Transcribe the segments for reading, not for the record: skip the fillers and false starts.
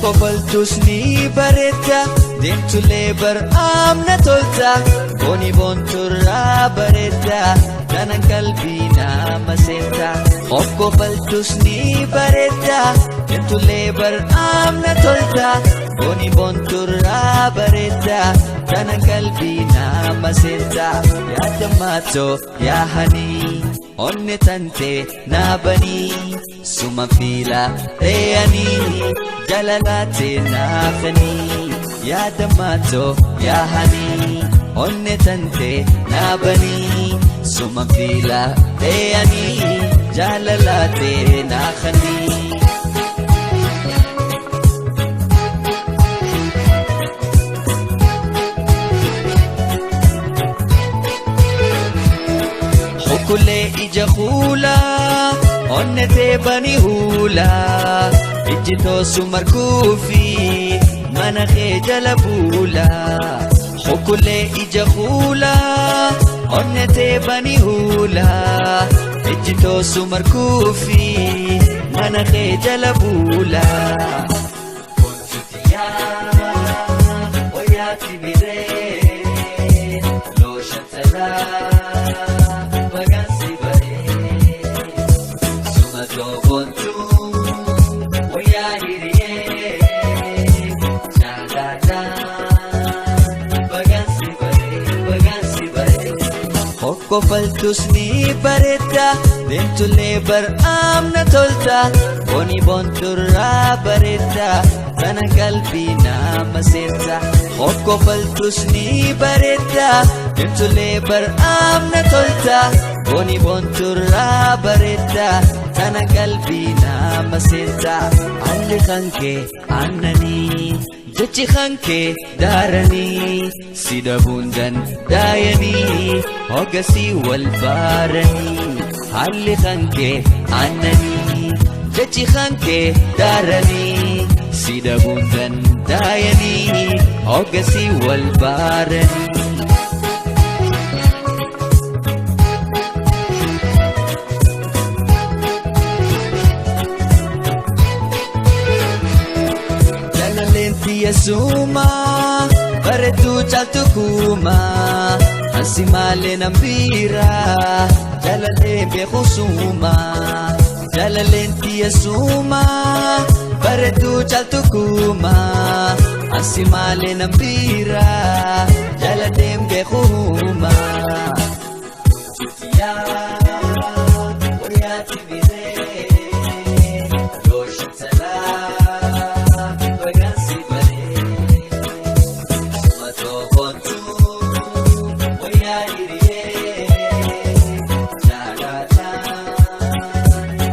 Hokkofaltus ni bareedda, deemtullee bar'aamna tolta. Booni boonturraa bareedda, kanan qalbii nama seenta. Hokkofaltus ni bareedda, deemtullee bar'aamna tolta. Booni boonturraa bareedda, kanan qalbii nama seenta. Yaada maatoo yaahanii, onne tantee naabanii. Suma fiila dheeyanii, jalalaatee naafanii. Yaada maatoo yaahanii, onne tantee naabanii. Suma fiila dheeyanii, jaalalaatee naafanii. Hukulee ija kuulaa, onne teebani huulaa. Ijji toosu markuufi mana kee jala buulaa. Hukulee ija kuulaa, onne teebani huulaa. Ijji toosu markuufi mana kee jala buulaa. Bontuutiyaa wayyaati biree looshan talaa bagansi baree. Suma toobontuu wayyaa hiriyee jaalala bagansi baree bagansi baree. Hokkofaltus ni bareedda, deemtullee bar'aamna tolta. Booni boonturraa bareedda, kana qalbii nama seenta. Hokkofaltus ni bareedda, deemtullee bar'aamna tolta. Booni boonturraa bareedda, kana qalbii nama seenta. Alli kankee aannanii, jechi kankee daaranii. Si dhabuun dandaayanii, hogasii wal baaranii. Haalli kankee aannanii, jechi kankee daaranii. Si dhabuun dandaayanii, hogasii wal baaranii. Jaalalleen tiyya bareedduu caaltu kuuma. Ansi maalee nan biira, jaalalleen beeku suuma. Jaalalleen tiyya bareedduu caaltu kuuma. Ansi maalee nan biira, jaalalleen beeku huuma. Yaa wayyaati biree looshin talaa bagansi baree. Suma toobontuu wayyaa hiriyee jaalala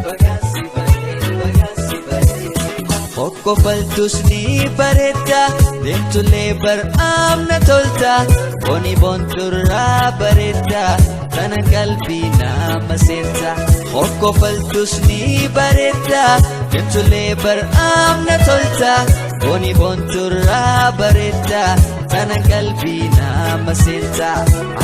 bagansi baree bagansi baree. Hokkofaltus ni bareedda, deemtullee bar'aamna tolta. Booni boonturraa bareedda, kana qalbii nama seenta. Hokkofaltus ni bareedda, deemtullee bar'aamna tolta. Booni boonturraa bareedda, kana qalbii nama seenta.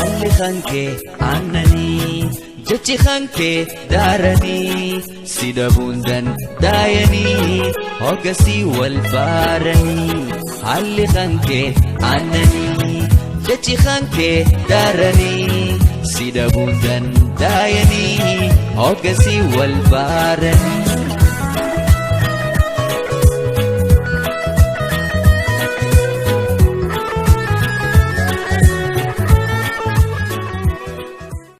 Alli kankee aannanii, jechi kankee daaranii. Si dhabuun dandaayanii, hogasii wal baaranii. Haalli kankee aannanii, jechi kankee daaranii. Si dhabuun dandaayanii, hogasii wal baaranii.